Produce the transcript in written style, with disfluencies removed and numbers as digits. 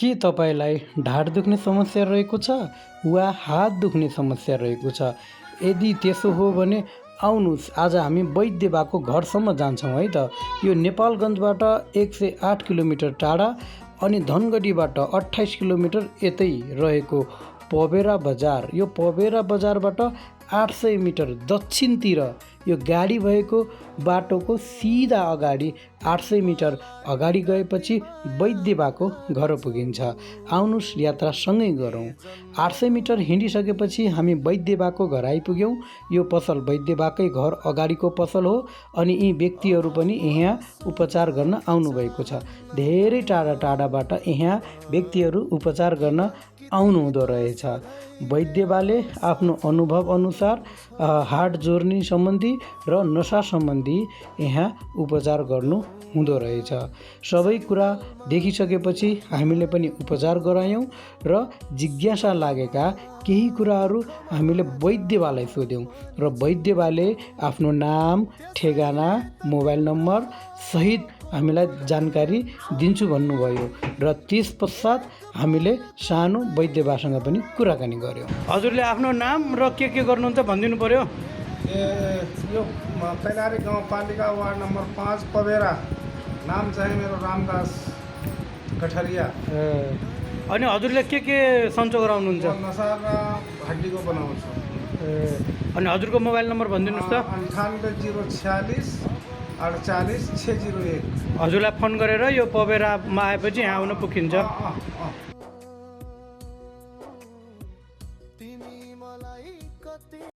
के तपाईँलाई ढाड दुख्ने समस्या रहेको छ वा हात दुख्ने समस्या रहेको छ? यदि त्यसो हो भने आउनुहोस्, आज हामी वैद्य बाको घरसम्म जान्छौँ है त। यो नेपालगञ्जबाट 108 किलोमिटर टाढा अनि धनगढीबाट 28 किलोमिटर यतै रहेको पबेरा बजार। यो पबेरा बजारबाट 800 मिटर दक्षिणतिर यो गाडी भएको बाटोको सिधा अगाडि 800 मिटर अगाडि गएपछि वैद्य बाको घर पुगिन्छ। आउनुहोस्, यात्रा सँगै गरौँ। 800 मिटर हिँडिसकेपछि हामी वैद्य बाको घर आइपुग्यौँ। यो पसल वैद्य बाकै घर अगाडिको पसल हो अनि यी व्यक्तिहरू पनि यहाँ उपचार गर्न आउनुभएको छ। धेरै टाढा टाढाबाट यहाँ व्यक्तिहरू उपचार गर्न आउनुहुँदो रहेछ। वैद्यबाले आफ्नो अनुभव अनुसार हाड जोर्नी सम्बन्धी र नसा सम्बन्धी यहाँ उपचार गर्नु हुँदो रहेछ। सबै कुरा देखिसकेपछि हामीले पनि उपचार गरायौँ र जिज्ञासा लागेका केही कुराहरू हामीले वैद्यबालाई सोध्यौँ र वैद्यबाले आफ्नो नाम, ठेगाना, मोबाइल नम्बर सहित हामीलाई जानकारी दिन्छु भन्नुभयो र त्यस पश्चात हामीले सानो वैद्यबासँग पनि कुराकानी गऱ्यौँ। हजुरले आफ्नो नाम र के गर्नुहुन्छ भनिदिनु पर्यो। यो कैलाली गाउँपालिका वार्ड नम्बर 5 पबेरा। नाम चाहिँ मेरो रामदास गठरिया। अनि हजुरले के सन्चो गराउनुहुन्छ? नसा र हड्डीको बनाउँछु। अनि हजुरको मोबाइल नम्बर भनिदिनुहोस् त। 98 046 48 601। हजुरलाई फोन गरेर यो पबेरामा आएपछि यहाँ आउन पुगिन्छ।